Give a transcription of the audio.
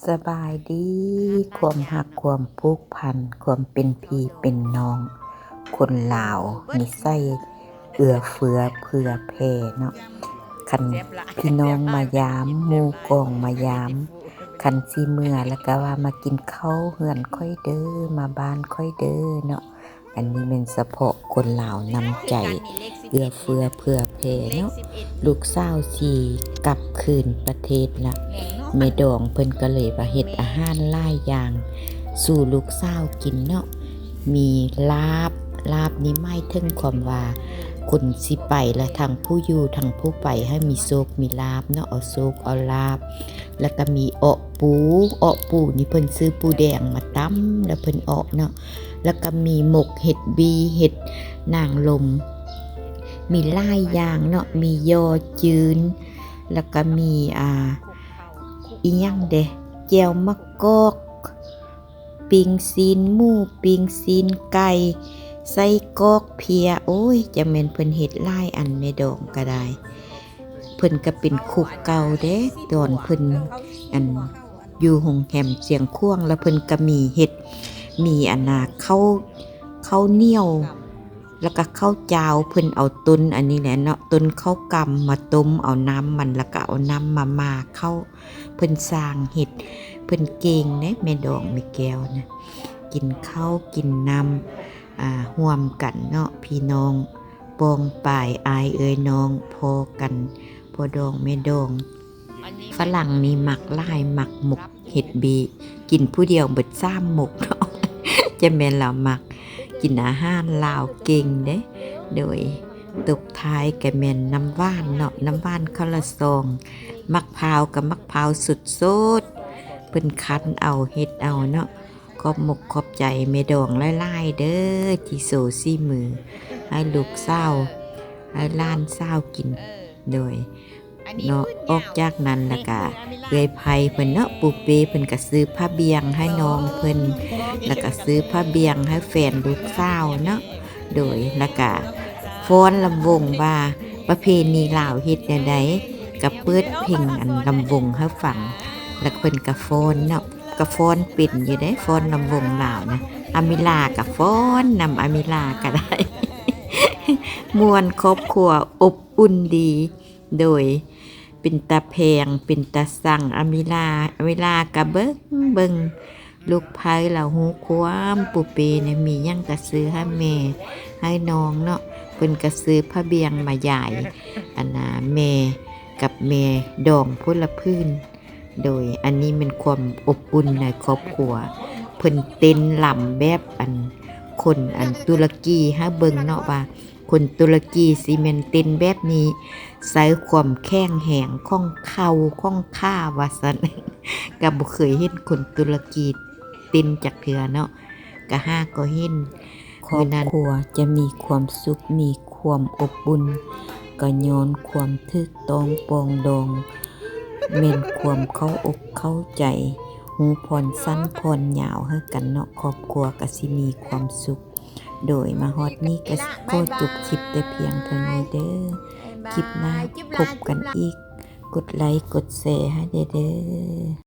ສະບາຍດີ ຄວາມຮັກຄວາມຜູກພັນ ຄວາມເປັນພີ່ເປັນນ້ອງ ຄົນລາວນິໄສເອື້ອເຟື້ອເຜື່ອແຜ່ເນາະ. ຄັນພີ່ນ້ອງມາຢາມ ໝູ່ກອງມາຢາມ ຄັນຊິເມືອແລ້ວກະວ່າມາກິນເຂົ້າເຮືອນຂ້ອຍເດີ ມາບ້ານຂ້ອຍເດີເນາະ. ອັນນີ້ແມ່ນສະເພາະຄົນລາວນ້ຳໃຈເອື້ອເຟື້ອເຜື່ອແຜ່ເນາະ. ລູກສາວຊິກັບຄືນປະເທດລະ ແມ່ດອງເພິ່ນກະເລີຍວ່າເຮັດອາຫານຫຼາຍຢ່າງສູ່ລູກສາວກິນເນາະ. ມີລາບ ລາບນີ້ໝາຍເຖິງຄວາມວ່າຄົນຊິໄປລະທັງຜູ້ຢູ່ທັງຜູ້ໄປໃຫ້ມີໂຊກມີລາບເນາະ ເອົາໂຊກເອົາລາບ. ລະກະມີເອາະປູ ເອາະປູນີ້ເພິ່ນຊື້ປູແດງມາຕຳລະເພິ່ນເອາະເນາະ. ລະກະມີໝົກເຫັດບີ ເຫັດນາງລົມ ມີຫຼາຍຢ່າງເນາະ ມີຍໍຈືນ ລະກະມີ ອ່າ ອີ່ຫຍັງເດ ແຈ່ວໝາກກອກ ປີ້ງຊີ້ນໝູ ປີ້ງຊີ້ນໄກ່ ໄສ້ກອກເພຍ ໂອ້ຍ ຈັ່ງແມ່ນເພິ່ນເຮັດຫຼາຍອັນ ແມ່ດອງກະໄດ້. ເພິ່ນກະເປັນຄຸກເກົ່າເດ້ ຕອນເພິ່ນ ອັນ ຢູ່ໂຮງແຮມຊຽງຂວາງ ລະເພິ່ນກະມີເຮັດ ມີອັນນ່າ ເຂົ້າ ເຂົ້າໜຽວ ລະກະເຂົ້າຈ້າວ ເພິ່ນເອົາຕົ້ນອັນນີ້ແຫຼະເນາະ ຕົ້ນເຂົ້າກຳມາຕົ້ມເອົານ້ຳມັນ ລະກະເອົານ້ຳມາໝ່າເຂົ້າ ເພິ່ນຊ່າງເຮັດ ເພິ່ນເກັ່ງເດ້ ແມ່ດອງແມ່ແກ້ວນະ. ກິນເຂົ້າກິນນ້ຳ ອ່າ ຮ່ວມກັນເນາະ ພີ່ນ້ອງ ປ້ອງປາຍ ອ້າຍເອື້ອຍນ້ອງ ພໍ້ກັນ ພໍ່ດອງແມ່ດອງ. ຝຣັ່ງນີ້ມັກຫຼາຍ ມັກໝົກເຫັດບີ ກິນຜູ້ດຽວເບິດສາມໝົກເນາະ. ຈະແມ່ນລາວມັກກິນອາຫານລາວເກັ່ງເດ້. ໂດຍຕົບທ້າຍກະແມ່ນນ້ຳຫວານເນາະ ນ້ຳຫວານເຂົ້າລະຊອງ ໝາກພ້າວກະໝາກພ້າວສົດໆ ເພິ່ນຄັ້ນເອົາເຮັດເອົາເນາະ. ຂອບມົກຂອບໃຈແມ່ດອງຫຼາຍໆເດີ ທີ່ໂຊສີມືໃຫ້ລູກສາວ ໃຫ້ຫຼານສາວກິນ. ໂດຍ ເນາະ ອອກຈາກນັ້ນລະກະເອື້ອຍໄພເພິ່ນເນາະ ປູເປ້ເພິ່ນກະຊື້ຜ້າບ່ຽງໃຫ້ນ້ອງເພິ່ນ ລະກະຊື້ຜ້າບ່ຽງໃຫ້ແຟນລູກສາວເນາະ. ໂດຍ ລະກະຟ້ອນລຳວົງວ່າປະເພນີລາວເຮັດແນວໃດ ກະເປີດເພງອັນລຳວົງໃຫ້ຟັງ ລະເພິ່ນກະຟ້ອນເນາະ ກະຟ້ອນເປັນຢູ່ເດ້ ຟ້ອນລຳວົງລາວນະ. ອາມິລາກະຟ້ອນນຳ ອາມິລາກະໄດ້ ມ່ວນ ຄອບຄົວອົບອຸ່ນດີ. ໂດຍ ເປັນຕາແພງ ເປັນຕາຊັງ ອາມິລາ ອາມິລາກະເບິ່ງ ເບິ່ງລູກໃພ້ລາວຮູ້ຄວາມ ປູເປ້ນະ ມີຫຍັງກະຊື້ໃຫ້ແມ່ ໃຫ້ນ້ອງເນາະ. ເພິ່ນກະຊື້ຜ້າບ່ຽງມາຢາຍ ອັນນ່າ ແມ່ກັບແມ່ດອງພຸ້ນລະຜືນ. ໂດຍ ອັນນີ້ແມ່ນຄວາມອົບອຸ່ນໃນຄອບຄົວ. ເພິ່ນເຕັ້ນລຳແບບອັນ ຄົນອັນຕຸລະກີໃຫ້ເບິ່ງເນາະ ວ່າຄົນຕຸລະກີຊິແມ່ນເຕັ້ນແບບນີ້ ໃຊ້ຄວາມແຂງແຮງຂອງເຂົ່າຂອງຂາວ່າຊັ້ນ. ກະບໍ່ເຄີຍເຫັນຄົນຕຸລະກີເຕັ້ນຈັກເທື່ອເນາະ ກະຫາກໍເຫັນ. ຄອບຄົວຈະມີຄວາມສຸກ ມີຄວາມອົບອຸ່ນ ກໍຍ້ອນຄວາມຖືກຕ້ອງປອງດອງ ແມ່ນຄວາມເຂົ້າອົກເຂົ້າໃຈ ຮູ້ຜ່ອນສັ້ນຜ່ອນຍາວໃຫ້ກັນເນາະ ຄອບຄົວກໍຊິມີຄວາມສຸກ. ໂດຍມາຮອດນີ້ກໍຂໍຈົບຄລິບແຕ່ພຽງເທົ່ານີ້ເດີ. ຄລິບໜ້າພົບກັນອີກ. ກົດໄລກົດແຊໃຫ້ແດ່ເດີ.